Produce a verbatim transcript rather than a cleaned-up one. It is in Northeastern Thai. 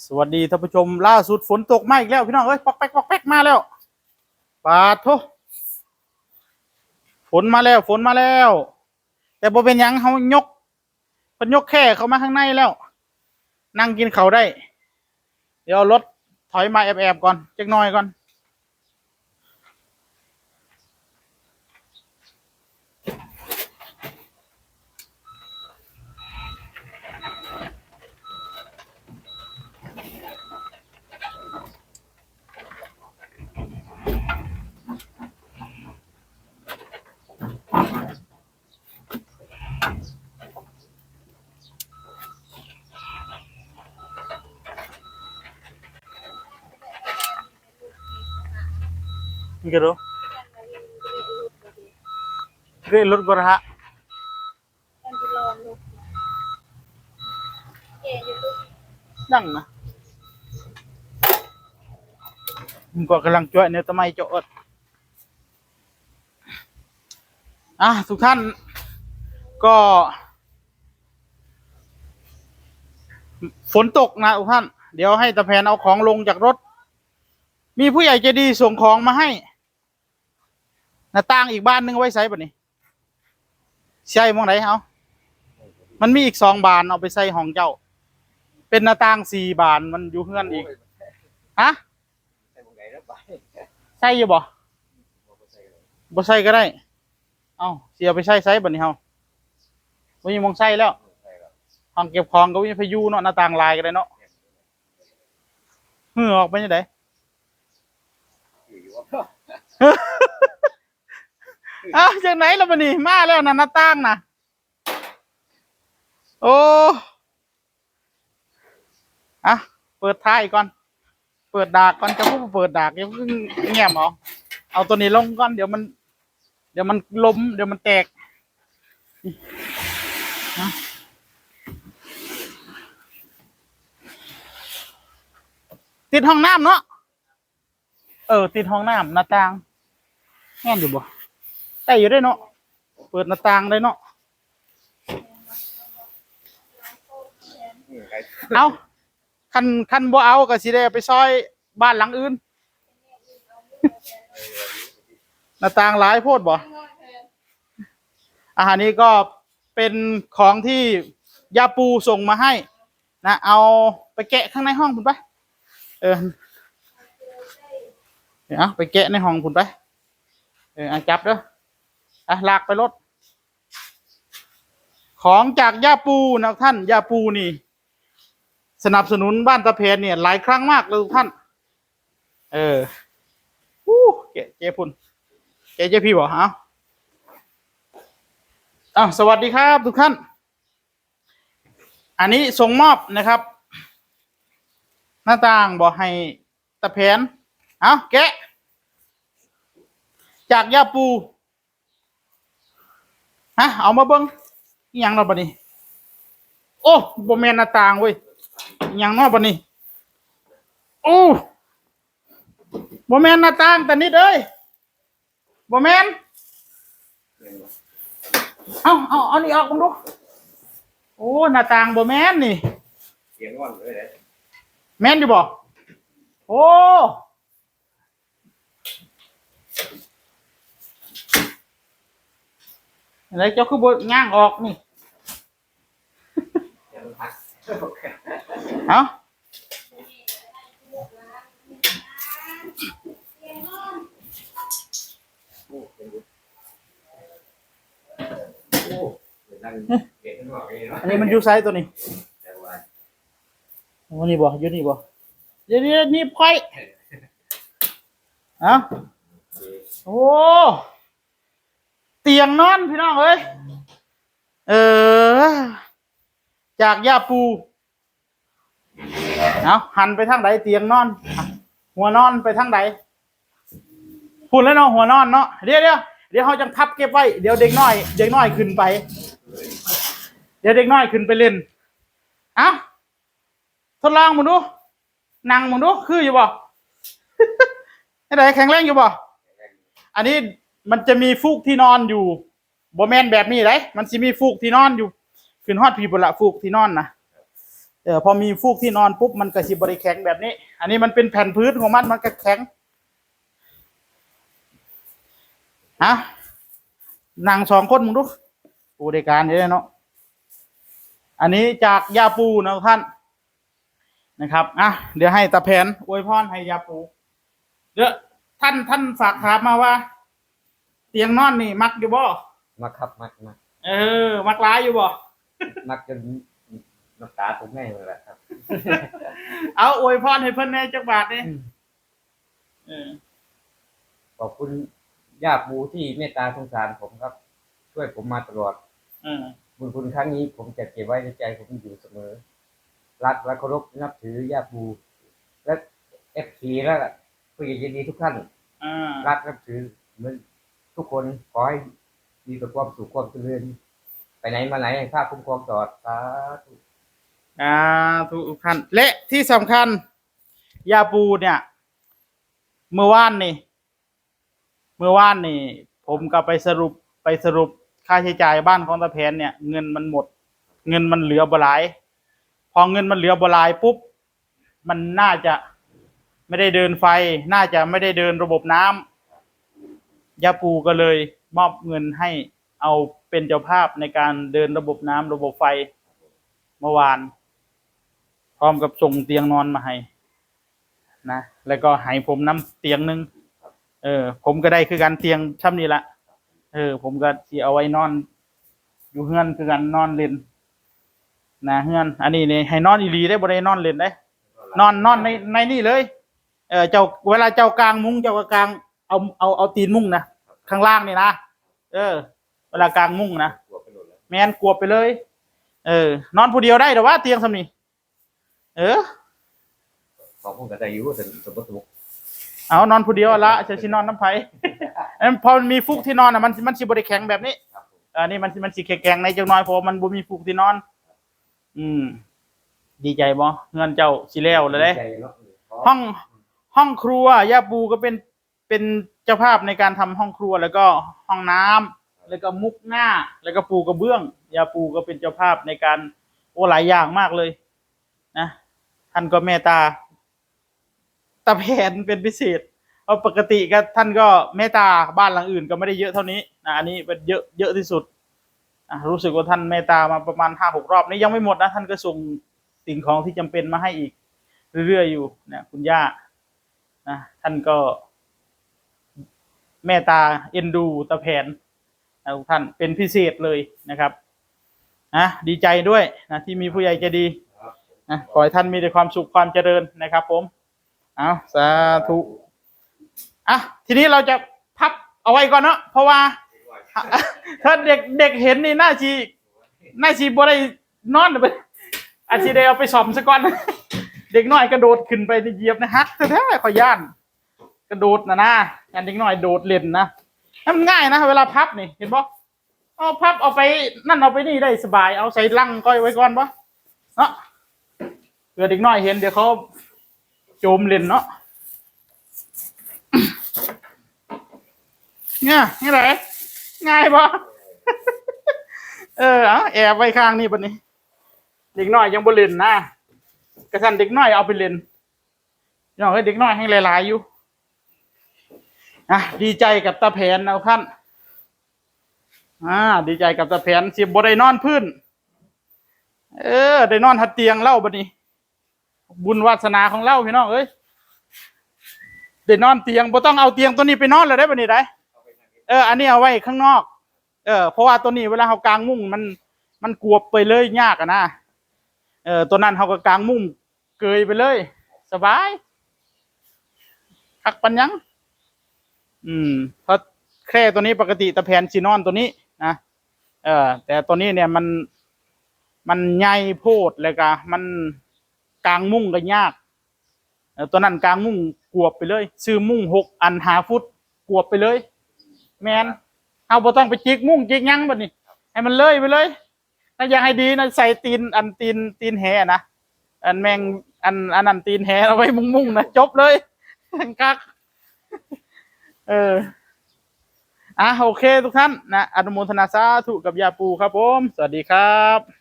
สวัสดีท่านผู้ชม ล่าสุดฝนตกมาอีกแล้วพี่น้องเอ้ย ปอกแป๊กปอกแป๊กมาแล้ว ปาดโถ ฝนมาแล้ว ฝนมาแล้ว แต่บ่เป็นหยัง เฮายก เพิ่นยกแคร่เข้ามาข้างในแล้ว นั่งกินข้าวได้ เดี๋ยวเอารถถอยมาแอบๆก่อน จักหน่อยก่อน นี่ก็รู้ เฮ้ย รถกระทะ ดังนะ มันก็กำลังจ้วยเนี่ย ทำไมจะอด อ่ะ ทุกท่าน ก็ ฝนตกนะทุกท่าน เดี๋ยวให้ตาแผนเอาของลงจากรถ มีผู้ใหญ่ใจดีส่งของมาให้ หน้าต่างอีกบานหนึ่งเอาไว้ใส่บัดนี้ ใส่หม่องไหน เอา มันมีอีกสองบาน เอาไปใส่ห้องเจ้า เป็นหน้าต่างสี่บาน มันอยู่เฮือนอีก ฮะ ใส่หม่องไหนแล้วไป ใส่อยู่บ่ บ่ใส่ก็ได้ บ่ใส่ก็ได้ เอ้า สิเอาไปใส่ไสบัดนี้เฮา บ่มีหม่องใส่แล้ว บ่ใส่แล้ว ห้องเก็บของก็บ่มีไผอยู่เนาะ หน้าต่างหลายก็ได้เนาะ หื้อออกไปจั่งใด อ้าว จั่งใดล่ะบัดนี้ มาแล้วนะ หน้าต่างนะ โอ้ อ่ะ เปิดท้ายก่อน เปิดดากก่อน จะพูดเปิดดาก เดี๋ยวเพิ่งแง้มเอา เอาตัวนี้ลงก่อน เดี๋ยวมัน เดี๋ยวมันล้ม เดี๋ยวมันแตก ติดห้องน้ำเนาะ เออ ติดห้องน้ำ หน้าต่าง แม่นอยู่บ่ ได้อยู่เด้เนาะ เปิดหน้าต่างได้เนาะ เอา คัน คันบ่เอาก็สิได้ไปซอยบ้านหลังอื่น หน้าต่างหลายโพดบ่ อาหารนี้ก็เป็นของที่ย่าปูส่งมาให้นะ เอาไปแกะข้างในห้องพุ้นไป เออ เอาไปแกะในห้องพุ้นไป เออ อ่ะ จับเด้อ อ่ะ ลากไปรถ ของจากย่าปูนะท่าน ย่าปูนี่ สนับสนุนบ้านตาแผนเนี่ย หลายครั้งมากเลยทุกท่าน เออ อู้ แกะ แกะพุ้น แกะ แกะพีบ่ เอา อ้าว สวัสดีครับทุกท่าน อันนี้ส่งมอบนะครับ หน้าต่างบ่ให้ตาแผน เอา แกะ จากย่าปู ฮะ เอามาเบิ่ง อิหยังเนาะบัดนี้ โอ้ บ่แม่นหน้าต่างเว้ย อิหยังเนาะบัดนี้ โอ้ บ่แม่นหน้าต่าง ตานิดเอ้ย บ่แม่น เอา เอา เอานี่ออกเบิ่งดู โอ้ หน้าต่างบ่แม่นนี่ เสียงอ่อนเลยเด้ แม่นอยู่บ่ โอ้ อะไร เจ้าคือบ่ย่างออกนี่ เดี๋ยวมันพัก เอ้า โอ้ เป็นบุญ โอ้ เดี๋ยวนั่งเดี๋ยวนั่งออกนี่เนาะ อันนี้มันอยู่ไสตัวนี้ จังหวะ โอ้ นี่บ่ อยู่นี่บ่ เดี๋ยวนี้นี่ค่อย เอ้า โอ้ เตียงนอนพี่น้องเอ้ย เออ จากย่าปู เอา หันไปทางใด เตียงนอน หัวนอนไปทางใด พุ้นแล้วเนาะ หัวนอนเนาะ เดี๋ยว เดี๋ยว เดี๋ยวเฮาจั่งพับเก็บไว้ เดี๋ยวเด็กน้อย เด็กน้อยขึ้นไป เดี๋ยวเด็กน้อยขึ้นไปเล่น เอา ทดลองมึงดู นั่งมึงดู คืออยู่บ่ จั่งใด แข็งแรงอยู่บ่ อันนี้มันจะมีฟูกที่นอนอยู่ บ่แม่นแบบนี้เด้ มันสิมีฟูกที่นอนอยู่ ขึ้นฮอดพี้พุ้นละ ฟูกที่นอนนะ อ พอมีฟูกที่นอนปุ๊บ มันก็สิบ่ได้แข็งแบบนี้ อันนี้มันเป็นแผ่นพื้นของมัน มันก็แข็ง ฮะ นั่งสองคนมึงดู ปูได้การอยู่เด้เนาะ อันนี้จากย่าปูนะท่าน นะครับ อ่ะ เดี๋ยวให้ตาแผนอวยพรให้ย่าปู เดี๋ยว ท่าน ท่านฝากถามมาว่า เตียงนอนนี่มักอยู่บ่ มักครับ มัก มัก เออ มักหลายอยู่บ่ มักจนน้ำตาตกในเลยแหละครับ เอาอวยพรให้เพิ่นแหน่จักบาทนี่ อืม เออ ขอบคุณย่าปูที่เมตตาสงสารผมครับ ช่วยผมมาตลอด เออ บุญคุณครั้งนี้ผมจะเก็บไว้ในใจผมอยู่เสมอ รักและเคารพนับถือย่าปู และเอฟซีและผู้ใหญ่ใจดีทุกท่าน อ่า รักนับถือเหมือนทุกคน ขอให้มีแต่ความสุขความเจริญ ไปไหนมาไหนให้พระคุ้มครองตลอด สาธุ อ่า ทุกท่าน และที่สำคัญ ย่าปูเนี่ย เมื่อวานนี่ เมื่อวานนี่ ผมก็ไปสรุป ไปสรุปค่าใช้จ่ายบ้านของตาแผนเนี่ย เงินมันหมด เงินมันเหลือบ่หลาย พอเงินมันเหลือบ่หลายปุ๊บ มันน่าจะไม่ได้เดินไฟ น่าจะไม่ได้เดินระบบน้ำ ย่าปูก็เลยมอบเงินให้ เอาเป็นเจ้าภาพในการเดินระบบน้ำระบบไฟ เมื่อวาน พร้อมกับส่งเตียงนอนมาให้ นะ แล้วก็ให้ผมนำเตียงหนึ่ง เออ ผมก็ได้คือกัน เตียงช่ำนี้ละ เออ ผมก็สิเอาไว้นอน อยู่เฮือนคือกัน นอนเล่น นะ เฮือน อันนี้นี่ให้นอนอีหลีได้ บ่ได้นอนเล่นได้ นอน นอนใน ในนี่เลย เออ เจ้า เวลาเจ้ากางมุ้ง เจ้าก็กาง เอา เอา เอาตีนมุ้งนะ ข้างล่างนี่นะ เออ เวลากางมุ้งนะ กลัวไปหมดแล้ว แม่น กวบไปเลย เออ นอนผู้เดียวได้ แต่ว่าเตียงส่ำนี้ เออ ของผมก็ได้อยู่แต่สมมติ เอานอนผู้เดียวละ จะสินอนนำไผ เอิ่ม พอมันมีฟูกที่นอนน่ะ มัน มันสิบ่ได้แข็งแบบนี้ ครับผม อันนี้มัน มันสิแข็งๆ ในจักหน่อย เพราะว่ามันบ่มีฟูกที่นอน อืม ดีใจบ่ เฮือนเจ้าสิแล้วแล้วเด้ ใจเนาะ ห้อง ห้องครัว ย่าปูก็เป็น เป็นเจ้าภาพในการทำห้องครัว แล้วก็ห้องน้ำ แล้วก็มุกหน้า แล้วก็ปูกระเบื้อง ย่าปูก็เป็นเจ้าภาพในการ โอ้ หลายอย่างมากเลยนะ ท่านก็เมตตาตาแผนเป็นพิเศษ เพราะปกติก็ท่านก็เมตตา บ้านหลังอื่นก็ไม่ได้เยอะเท่านี้นะ อันนี้เป็นเยอะ เยอะที่สุด อ่ะ รู้สึกว่าท่านเมตตามาประมาณห้าหกรอบ นี่ยังไม่หมดนะ ท่านก็ส่งสิ่งของที่จำเป็นมาให้อีกเรื่อยๆอยู่นะ คุณย่านะ ท่านก็เมตตาเอ็นดูตาแผนนะทุกท่าน เป็นพิเศษเลยนะครับ นะ ดีใจด้วยนะ ที่มีผู้ใหญ่ใจดีนะ ขอให้ท่านมีแต่ความสุขความเจริญนะครับผม เอา สาธุ อ่ะ ทีนี้เราจะพับเอาไว้ก่อนเนาะ เพราะว่า ถ้าเด็ก เด็กเห็นนี่น่าสิ น่าสิบ่ได้นอน อาจสิได้เอาไปซ่อมซะก่อน เด็กน้อยกระโดดขึ้นไปนี่เหยียบนะ หักแท้ๆ ขอย่าน กระโดดนะนะ อันเด็กน้อยโดดเล่นนะ มันง่ายนะ เวลาพับนี่ เห็นบ่ เอาพับเอาไปนั่นเอาไปนี่ได้สบาย เอาใส่ลังก้อยไว้ก่อนบ่ เนาะ เผื่อเด็กน้อยเห็น เดี๋ยวเขาโจมเล่นเนาะ เนี่ย นี่แหละ ง่ายบ่ เออ เอาแอบไว้ข้างนี่บัดนี้ เด็กน้อยยังบ่เล่นนะ กระทั่นเด็กน้อยเอาไปเล่น น้องเอ้ย เด็กน้อยแฮงหลายๆอยู่ อ่ะ ดีใจกับตาแผนเอาท่าน อ่า ดีใจกับตาแผน สิบ่ได้นอนพื้น เออ ได้นอนหัดเตียงเล่าบัดนี้ บุญวาสนาของเราพี่น้องเอ้ย ได้นอนเตียง บ่ต้องเอาเตียงตัวนี้ไปนอนแล้วได้บัดนี้ได้ เออ อันนี้เอาไว้ข้างนอก เออ เพราะว่าตัวนี้เวลาเขากางมุ้งมัน มันกวบไปเลยยากอะนะ เออ ตัวนั้นเขาก็กางมุ้งเกยไปเลย สบาย คักปันยัง อืม เพราะแคร่ตัวนี้ปกติตาแผนสินอนตัวนี้นะ เออ แต่ตัวนี้เนี่ยมัน มันใหญ่โพด แล้วก็มันกางมุ้งก็ยาก เออ ตัวนั้นกางมุ้งกวบไปเลย ซื้อมุ้งหกอันห้าฟุต กวบไปเลย แม่น เอาบ่ต้องไปจิกมุ้งจิกหยังบัดนี้ ให้มันเลยไปเลย ถ้าอยากให้ดีนะ ใส่ตีน อันตีน ตีนแหนะ อันแมง อัน อันนั้นตีนแหเอาไว้มุ้งๆนะ จบเลย คัก เออ อ่ะ โอเคทุกท่านนะ อนุโมทนาสาธุกับย่าปูครับผม สวัสดีครับ